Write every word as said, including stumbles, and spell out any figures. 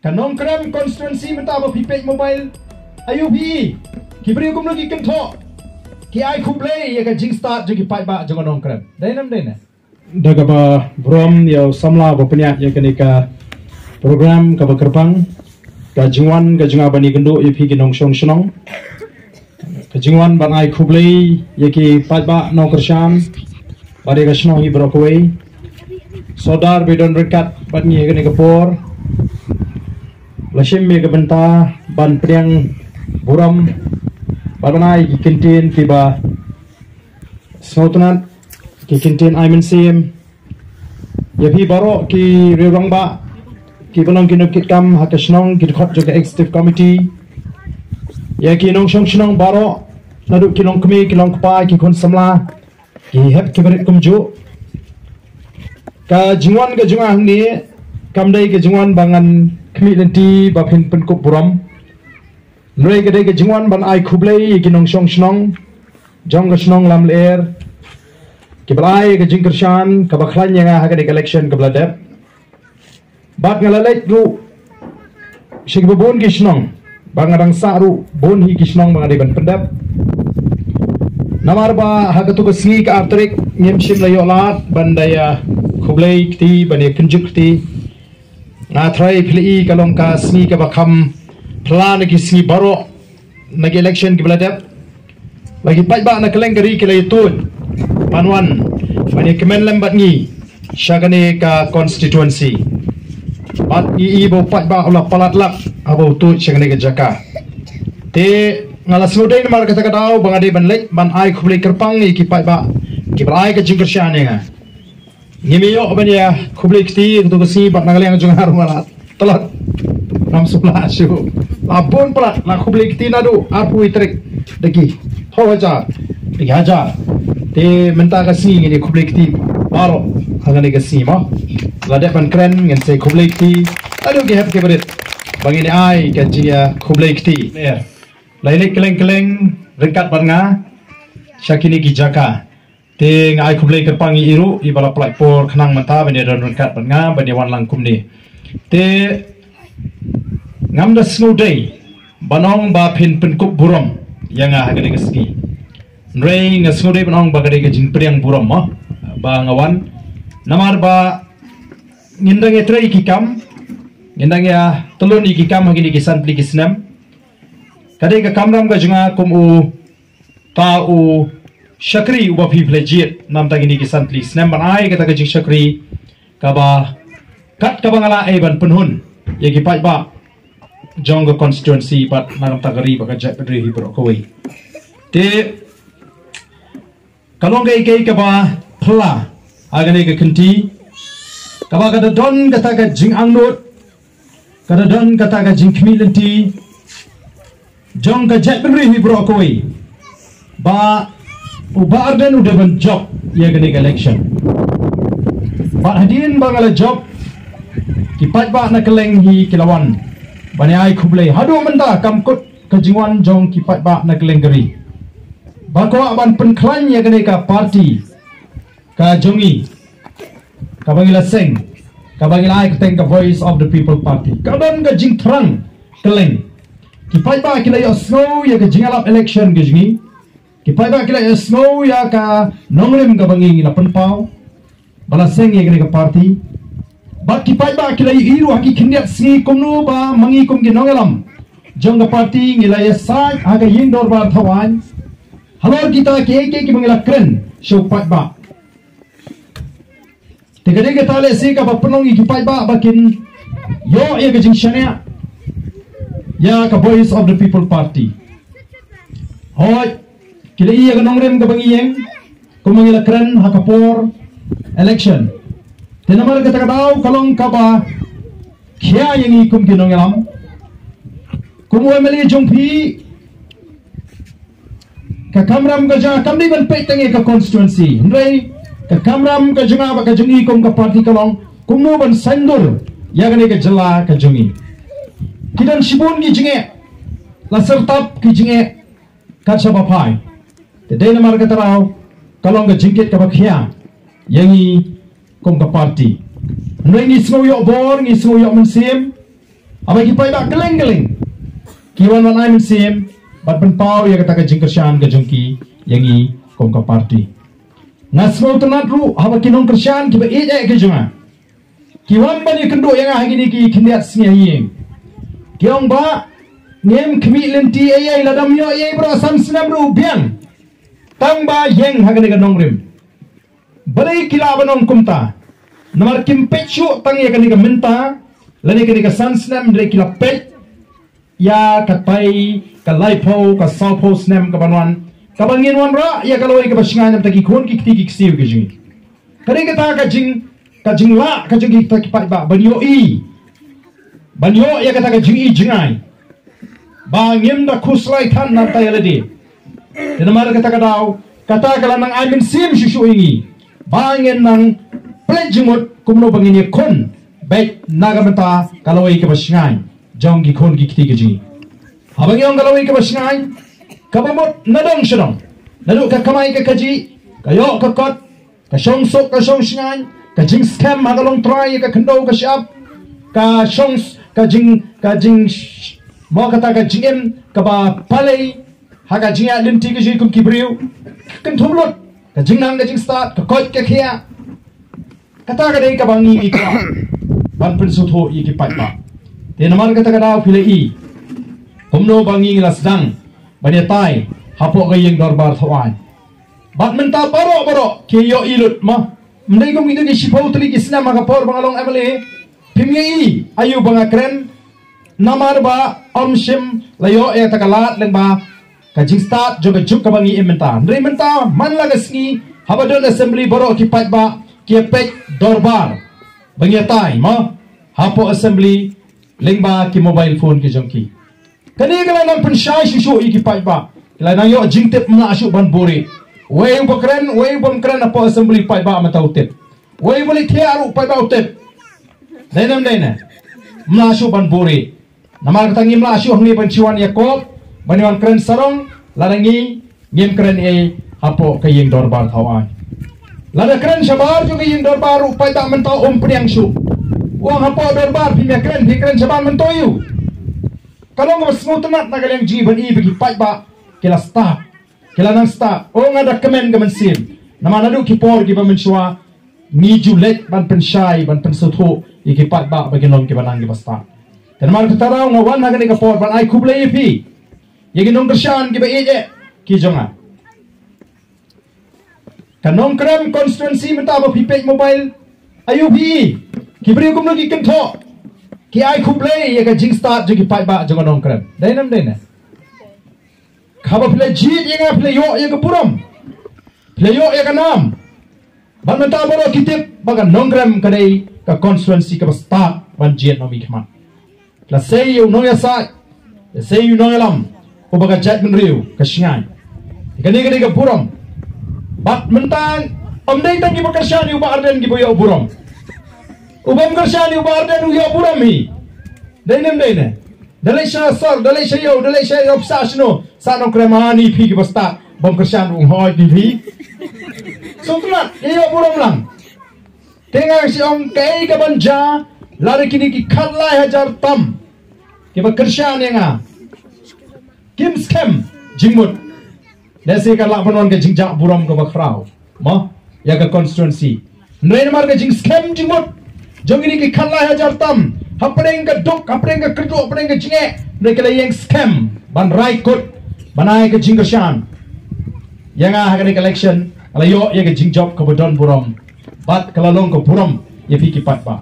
Ka Nongkrem constituency mynta ba phi peit mobile, aiu phi, ki briew kumno ki kynthoh, ki ai khublei ïa ka jingstad jong ki paidbah jong ka Nongkrem. Dei nam dei na? Da kaba burom ïa u samla ba pynïaid ïa kane ka program kaba kyrpang, ka jingwan ka jingwan ban ïakynduh ïa phi ki nongshong shnong, ka jingwan ban ai khublei ïa ki paidbah nongkyrshan bad ïa ka shnong hi baroh kawei. Sordar ba don ryngkat bad ngi ha kane ka por, la shim ïa ka bynta ban pdiang burom bad ban ai ki kyntien kiba sngewtynnat, ki kyntien ai mynsiem ïa phi baroh ki riew rangbah, kiba long ki nongkitkam ha ka shnong, ki dkhot jong ka executive committee, ïa ki nongshong shnong baroh, naduh ki longkmie, ki longkpa, ki khun samla, ki hep ki barit kumjuh. Ka jingwan ka jong nga hangne kam dei ka jingwan ba ngan khmih lynti ba phin pynkup burom. Hynrei ka dei ka jingwan ban ai khublei ïa ki nongshong shnong jong ka shnong Lamlyer, kiba la ai ka jingkyrshan kaba khlaiñ ïa nga ha kane ka election kaba la dep. Bad nga la leit ruh sha kiba bun ki shnong, ba nga dang sah ruh bun hi ki shnong ba nga dei ban pyndep. Namar ba ha katu ka sngi ka ar tarik ngim shym la ïoh lad ban da ïa khublei kti, ban ïa kynjut kti. Nga tharai phi la i ka long ka sngi kaba kham phylla na ki sngi baroh na ki election kiba la dep. La ki paidbah na kylleng ka ri ki la ïa tuid ban wan ban ïa kmen lem bad ngi sha kane ka constituency. Bad ngi i ba u paidbah u la palat lak haba u tuid sha kane ka jaka. Te nga la sngewdei namar kata ka daw ba nga dei ban leit ban ai khublei kyrpang ïa ki paidbah kiba la ai ka jingkyrshan ïa nga. Ngim ïoh ban ïa khublei kti katu ka sngi bad na ka liang jong nga ruh nga la tlot. Ngam sngewlah shuh. La bun palat, la khublei kti naduh arphew tarik da ki phew hajar, da ki hajar. Te mynta ka sngi ngin ïa khublei kti baroh ha kane ka sngi mo. La dep ban kren ngin sa khublei kti naduh ki hep ki barit ba ngin ai ka jingïa khublei kti. La ïaleit kylleng kylleng ryngkat bad nga sha kine ki jaka. Te nga ai khublei kyrpang ïa i ruh iba la pynlait por khnang mynta ban ïa don ryngkat bad nga ban ïa wan lang kumne. Te ngam da sngewdei ban ong ba phin pynkup burom ïa nga ha kane ka sngi. Hynrei nga sngewdei ban ong ba ka dei ka jingpdiang burom mo ba nga wan. Namar ba ngin dang ïa trei ki kam, ngin dang ïa tylli ki kam ha kine ki san tylli ki snem. Ka dei ka kamram ka jong nga kum u ta u shakri uba phi phi la jied namar kine ki san tylli ki snem ban ai kata ka jingshakri kaba kat kaba nga la ai ban pynhun ïa ki paidbah jong ka constituency bad na ka bynta ka ri bad ka jaitbynriew hi baroh kawei. Te ka long kaei kaei kaba phylla ha kane ka kynti kaba ka da don kata ka jingangnud, ka da don kata ka jingkhmih lynti jong ka jaitbynriew hi baroh kawei ba u Bah Ardent u dei ban jop ïa kane ka election. Bad hadien ba nga la jop, ki paidbah na kylleng hi ki la wan ban ïa ai khublei. Haduh mynta kam kut ka jingwan jong ki paidbah na kylleng ka ri ba kwah ban pynkhlaiñ ïa kane ka party ka jong ngi kaba ngi la seng, kaba ngi la ai kyrteng ka Voice of the People Party. Ka don ka jingthrang kylleng. Ki paidbah ki la ïohsngew ïa ka jingïalap election ka jong ngi. Ki paidbah ki la ïohsngew ïa ka nongrim kaba ngi la pynpaw ba la seng ïa kane ka party. Bad ki paidbah ki la ïohi ruh ha ki khyndiat sngi kumno ba ma ngi kum ki nongïalam jong ka party ngi la ïasaid ha ka ïing dorbar thawaiñ halor kita kiei kiei kiba ngi la kren sha u paidbah. Te ka dei kata lehse kaba pynlong ïa ki paidbah ba kin ïoh ïa ka jingshaniah ïa ka Voice of the People Party. Hooid, ki la ïohi ïa ka nongrim kaba ngi ïeng kumba ngi la kren ha ka por election. Te namar kata ka daw ka long kaba khia ïa ngi kum ki nongïalam. Kum u M L A jong phi, ka kamram ka jong nga kam dei ban peit tang ïa ka constituency, hynrei ka kamram ka jong nga bad ka jong ngi kum ka party ka long kumno ban saiñdur ïa kane ka jylla ka jong ngi. Ki don shibun ki jingeh, la syrtap ki jingeh kat shaba phai. Te dei namar kata ka daw ka long ka jingkit kaba khia ïa ngi kum ka party. Hynrei ngi sngew ïoh bor, ngi sngew ïoh mynsiem Haba ki paidbah kylleng kylleng ki wan wan ai mynsiem bad pynpaw ïa kata ka jingkyrshan ka jong ki ïa ngi kum ka party. Nga sngewtynnat ruh haba ki nongkyrshan kiba ïeit eh ki jong nga ki wan ban ïakynduh ïa nga ha kine ki khyndiat sngi ha ïing. Ki ong ba ngim khmih lynti ei ei, lada ym ïoh ei ei baroh san snem ruh biang. Tang ba ïeng ha kane ka nongrim. Balei ki lah ban ong kumta? Namar kim peit shuh tang ïa kane ka mynta lane kane ka san snem, hynrei ki la peit ïa katai ka laiphew ka sawphew snem kaban wan, kaba ngin wanrah ïa ka lawei kaba shngaiñ na bynta ki khun ki kti ki ksiew ki jong ngi. Ka dei kata ka jing, ka jinglah ka jong kita ki paidbah ban ïohi, ban ïoh ïa kata ka jingi jingai ba ngim da khuslai than na bynta ïa lade. Te namar kata ka daw, kata ka la nang ai mynsiem shuh shuh ïa ngi ba ngin nang pynleit jingmut kumno ba ngin ïakhun beit na ka bynta ka lawei kaba shngaiñ jong ki khun ki kti ki jong ngi. Haba ngi ong ka lawei kaba shngaiñ, kaba mut na dong sha dong, naduh ka kamai ka kajih, ka ïoh ka kot, ka shong suk ka shong shngaiñ, ka jingskhem ha ka longtrai, ka khyndew ka shyiap, ka shong s-, ka jing, ka jing sh-, mo kata ka jingim kaba palei ha ka jingïaid lynti ka jong ngi kum ki briew, ka kynthup lut, ka jingnang ka jingstad, ka koit ka khiah. Kata ka dei kaba ngi ngi kwah ban pynsngewthuh ïa ki paidbah. Te namar kata ka daw phi la i kumno ba ngi ngi la sdang ban ïatai hapoh ka ïing dorbar thaw aiñ. Bad mynta baroh baroh ki ïohi lut mo. Ym dei kum kito ki shiphew tylli ki snem ha ka por ba nga long M L A. Phim ïohi aïu ba nga kren. Namar ba ym shym la ïoh ïa kata ka lad lyngba ka jingstad jong ka juk kaba ngi im mynta. Hynrei mynta man la ka sngi haba don assembly baroh ki paidbah ki ïa peit dorbar ba ngi ïatai mo hapoh assembly lyngba ki mobile phone ki jong ki. Kane ka la nang pynshai shuh shuh ïa ki paidbah. Ki la nang ïoh jingtip, ym lah shuh ban buhrieh. Wei uba kren, wei uba ym kren hapoh assembly, paidbah mynta u tip. Wei uba leit thiah ruh, paidbah u tip. Dei ne ym dei ne? Ym lah shuh ban buhrieh. Namar kata ngim lah shuh hangne ban shu wan ïakop, ban wan kren sarong, lada ngi ngim kren ei hapoh ka ïing dorbar thaw aiñ. Lada kren shabar jong ka ïing dorbar ruh, paidbah mynta um pdiang shuh. U ong hapoh dorbar phim ïa kren, phi kren shabar mynta ïu. Ka long kaba sngewtynnat na ka liang jong ngi ban i ba ki paidbah ki la stad, ki la nang stad. Ong nga da kmen ka mynsiem. Namar naduh ki por kiba mynshuwa ngi ju leit ban pynshai, ban pynsngewthuh ïa ki paidbah ba kin long kiba nang kiba stad. Te namar kata ruh nga wan ha kane ka por ban ai khublei ïa phi, ïa ki nongkyrshan kiba ïeit eh ki jong nga. Ka Nongkrem constituency mynta ba phi peit mobile, aïu phi i? Ki briew kumno ki kynthoh? Ki ai khublei ïa ka jingstad jong ki paidbah jong ka Nongkrem. Dei ne ym dei ne? Haba phi la jied ïa nga, phi la ïoh ïa ka burom, phi la ïoh ïa ka nam. Bad mynta baroh ki tip ba ka Nongkrem ka dei ka constituency kaba stad ban jied noh mih khmat. La sei ïa u nongïasaid, la sei ïa u nongïalam, uba ka jaitbynriew ka shngaiñ. Kane ka dei ka burom. Bad mynta ym dei tang kiba kyrshan ïa u Bah Ardent kiba ïoh burom. Uba ym kyrshan ïa u Bah Ardent u ïoh burom hi. Dei ne ym dei ne? Da leit sha sor, da leit sha ïew, da leit sha ïew, sah shano, sah Nongkrem, ani phi kiba stad. Bym kyrshan ruh hoi ni phi. Sngewtynnat, ïoh burom lang. Te nga shu ong kaei kaban jia, lada kine ki khatlai hajar tam kiba kyrshan ïa nga kim skhem jingmut, lehse ka lah ban wan ka jingjah burom kaba khraw mo ïa ka constituency. Hynrei namar ka jingskhem jingmut jong kine ki khatlai hajar tam, hapdeng ka duk, hapdeng ka kyrduh, hapdeng ka jingeh, hynrei ki la ïeng skhem ban rai kut, ban ai ka jingkyrshan ïa nga ha kane ka election, ka la ïoh ïa ka jingjop kaba don burom bad ka la long ka burom ïa phi ki paidbah.